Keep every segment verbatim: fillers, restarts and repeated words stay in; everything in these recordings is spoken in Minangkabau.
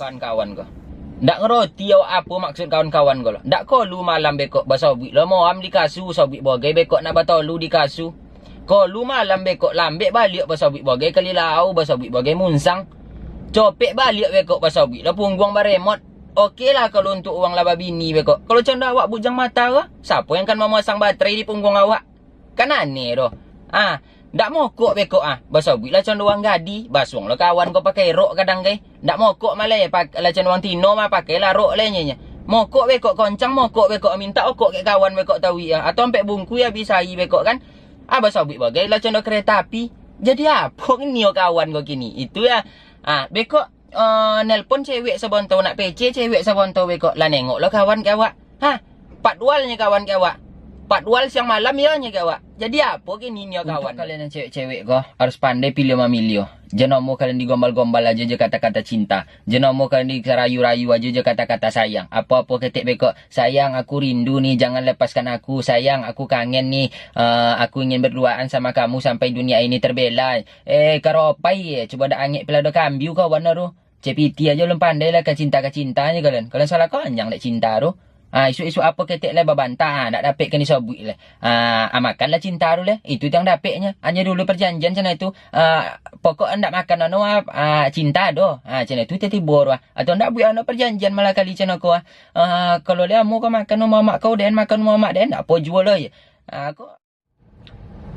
Kawan-kawan ko. Ndak ngaroti awak apo maksud kawan-kawan ko lo. Ndak kolu malam bekok basobuik lo, moam di kasu, sobuik bagai bekok nak batolu di kasu. Kolu malam bekok lambek baliak basobuik bagai kalilau, basobuik bagai munsang. Copek baliak bekok basobuik lo pungguang baremot. Oke lah kalau untuak uwang lah babini bekok. Kalau cando awak bujang mata ko, sapo yang kan mamuasang baterai di pungguang awak? Kan aneh doh. Ah, ndak mokok bekok ah. Basobuik lah cando uwang gadi, basuang lo kawan ko pakai rok kadang gai. Ndak mokok malah, pak-, lah cando uwang tino mah pakai lah rok lah nyo. Mokok bekok koncang, mokok bekok mintak okok kek kawan bekok tawi ah. Atau ampek bungkui abih sai bekok kan. Ah, basobuik bagai lah cando kereta api. Jadi apo nio kawan ko kini? Itu ya. Ah, bekok eh, nelpon cewek sabonto, nak pece cewek sabonto bekok, lah nengok lo kawan ke awak. Ha, patwal nyo kawan ke awak. Patwal siang malam yo nyo ke awak. Jadi apo kini nio kawan? Untuak kalian yang cewek-cewek ko, harus pandai pilih mamilih. Jan omo kalian digombal-gombal ajo jo kata-kata cinta. Jan omo kalian disarayu-rayu ajo jo kata-kata sayang. Apo-apo ketek bekok, "Sayang, aku rindu nih, jangan lepaskan aku. Sayang, aku kangen nih. Eh, aku ingin berduaan sama kamu sampai dunia ini terbelai." Eh, karopai, eh, cubo dak angek pilado kambiu kawan tu. Cek piti ajo alun pandai lah ka cinta-ka cinta nyo kalian. Kalian salah konyang dek cinta tu. Ah, isuak-isuak apo ketek lai babantah, ah, dak dapek kan disobuik lai. Ah, ah, makan lah cinta tu lai. Itu yang dapeknyo. Hanyo dulu perjanjian sinan tu. Ah, pokok ndak makan nono, ah, ah, cinta doh. Ah, sinan tu tibo-tibo tu, ah. Atau ndak buek ano perjanjian malah kali sinan ko, ah. Ah, kalau lai amuah kau makan rumah mak kau den, makan rumah mak den, ndak apo juo lai. Ah, kok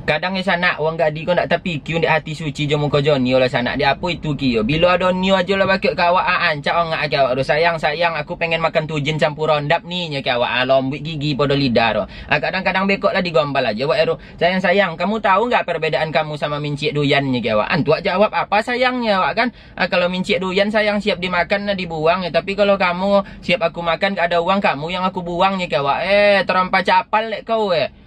Kadang, eh, sanak, wang gadi ko ndak tapikia dek hati suci jo muko jo nio lah, sanak. Dek apo itu kio? Bilo ado nio ajo lah bakek ka awak, ah, ancak ongak ka awak tu. "Sayang, sayang, aku pengen makan tujin campur rondap nih," nyo ka awak, ah, lombuik gigi podo lidah tu. Ah, kadang-kadang bekok lah digombal ajo awak tu. "Sayang, sayang, kamu tahu nggak perbedaan kamu sama mincik duyan?" nyo ka awak. Antuak jawab apa sayangnyo awak kan? Ah, kalau mincik duyan sayang siap dimakan lah dibuang, eh, tapi kalau kamu siap aku makan, gak ada uang, kamu yang aku buang, nyo ka awak. Eh, terampa capal dek kau, eh.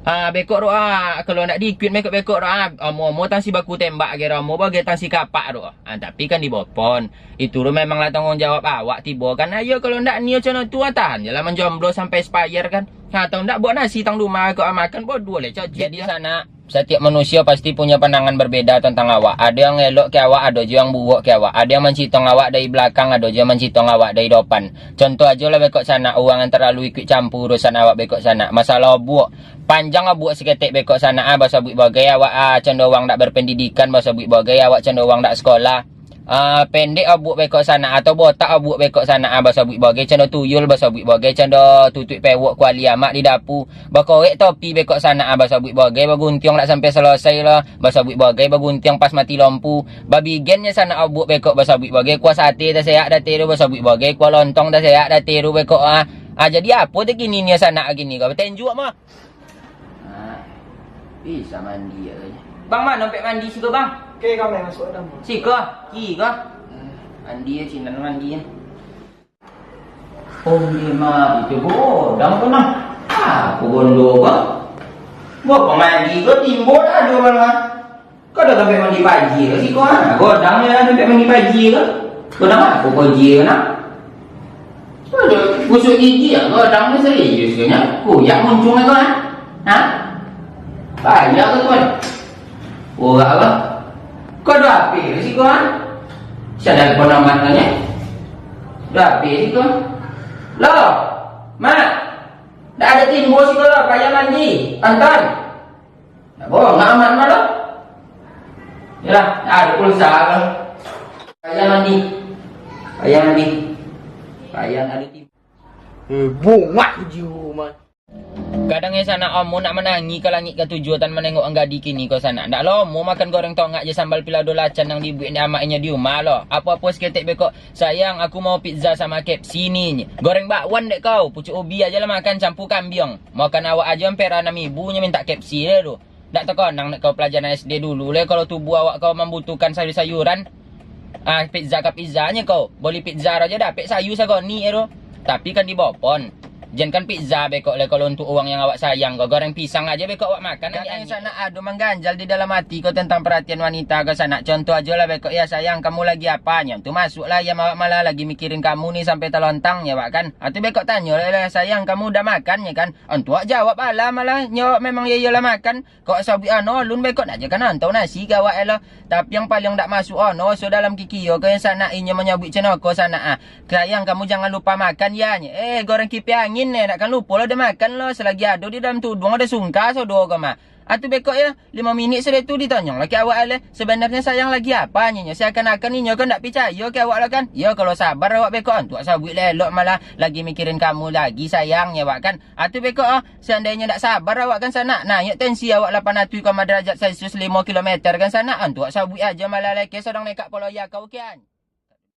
Ah, bekok tu, ah, kalau ndak diikuik bekok-bekok tu, ah, omo-omo tang si baku tembak gai, omo bagai tang si kapak tu. Ah, tapi kan dibopon. Itu tu memanglah tanggung jawab awak tibo kan. Ayo kalau ndak nio cano tu, ah, tahan je lah manjomblo sampai expire kan. Ha, atau ndak buek nasi tang rumah kok, ah, makan bodoh leh, cocok. Jadi sanak, satiap manusia pasti punya pandangan berbeda tentang awak. Ado yang elok ke awak, ado juo yang buruak ke awak. Ado yang mancitong awak dari belakang, ado juo yang mancitong awak dari dopan. Contoh ajo lah bekok sanak, urang yang terlalu ikuik campur urusan awak bekok sanak. Masalah obuak, panjang obuak saketek bekok sanak, ah, basobuik bagai awak, ah, cando urang dak berpendidikan, basobuik bagai awak cando urang dak sekolah. Ah, pendek obuak bekok sanak, atau botak obuak bekok sanak, ah, basobuik bagai cando tuyul, basobuik bagai cando tutuik pewok kuali amak di dapu. Bakorek topi bekok sanak, ah, basobuik bagai baguntiang dak sampai selesai lah, basobuik bagai baguntiang pas mati lompu. Babigennyo sanak obuak bekok basobuik bagai, kuah sate taseak date tu, basobuik bagai kuah lontong taseak date tu bekok, ah. Ah, jadi apo tu kini nio sanak kini ko? Batenjuak mah. Ah, bisa mandi agaknyo. Bang, mano ampek mandi siko, Bang? Oke, kami masuk dalam. Siko, ki ko. Hmm. Mandi yo, sinan mandi yo. Oh, iyo mah, itu godang tu nah. Ah, aku bondo ko. Buek pamandi ko timbul lah dua malam. Kau dah sampai mandi pagi ko siko, ah? Godang yo sampai mandi pagi ko. Godang apo kau ji ko nah? Aduh, gusuk gigi yo, godang ni serius ko nyo. Kuyak muncung ko, ah? Ha? Payah ko, tuan. Borak ko. Kau ado H P di siko, ha? Sadar pun amat nyo. Ado H P di siko. Lo, Mak. Dak ado timbul siko lo, payah mandi. Tonton. Dak bohong amat mah lo. Yolah, dak ado pulsa ko. Payah mandi. Payah mandi. Payah ado timbul. Eh, bungak jiwa mah. Kadang, eh, sanak, omo nak manangih ka langik katujuah tan manengok ang gadih kini ko, sanak. Ndak lomo makan goreng tongak jo sambal pilado lacan nan dibuek dek amak inyo di umah lo. Apo-apo saketek beko, "Sayang, aku mau pizza sama K F C ni." Goreng bakwan dek kau, pucuak ubi ajo lah makan campua kambiang. Makan awak ajo ampera anam ribu nyo mintak K F C deh tu. Ndak takonang dek kau pelajaran S D dulu leh, kalau tubuah awak kau mambutuhkan sayur-sayuran. Ah, pizza ka pizza nyo kau. Boli pizza ajo dapek sayur sagoni e tu. Tapi kan dibopon. Jankan pizza beko lai, kalau untuak urang yang awak sayang ko, goreng pisang aja beko awak makan. Kadang sanak ado mangganjal di dalam ati ko tentang paratian wanita ko sanak. Contoh ajo lah beko, "Ya sayang, kamu lagi apa?" Nyo tu masuk lah ayam awak malah lagi mikirin kamu ni sampai talontang nyo awak kan. Atu beko tanyo lah, "Sayang, kamu udah makan?" nyo kan. Untuak jawab alah malah nyo awak memang iyo lah makan. Kok sabuik ano alun beko nak je kan antau nasi ka awak elo. Tapi yang paling dak masuk ano so dalam kikio ko yang sanak inyo manyabuik ceno ko sanak ah. "Sayang, kamu jangan lupa makan ya." nyo. Eh, goreng kipi angin eh, nak kan lupo lo dah makan lo. Selagi ado di dalam tuduang ado sungka sodo ko mah. Atu beko ya, limo minik sudah tu ditanyong laki awak aleh. Sebenarnya sayang lagi apa nyo? Seakan-akan inyo kan dak picayo ke awak lo kan. Yo kalau sabar awak beko, untuak sabuik lelok malah lagi mikirin kamu lagi sayang nyo awak kan. Atu beko ah, seandainyo dak sabar awak kan sanak, naik tensi awak lapan atuih koma derajat Celcius limo kilometer kan sanak, untuak sabuik aja malah leke sodang nekak polo ya kau kian.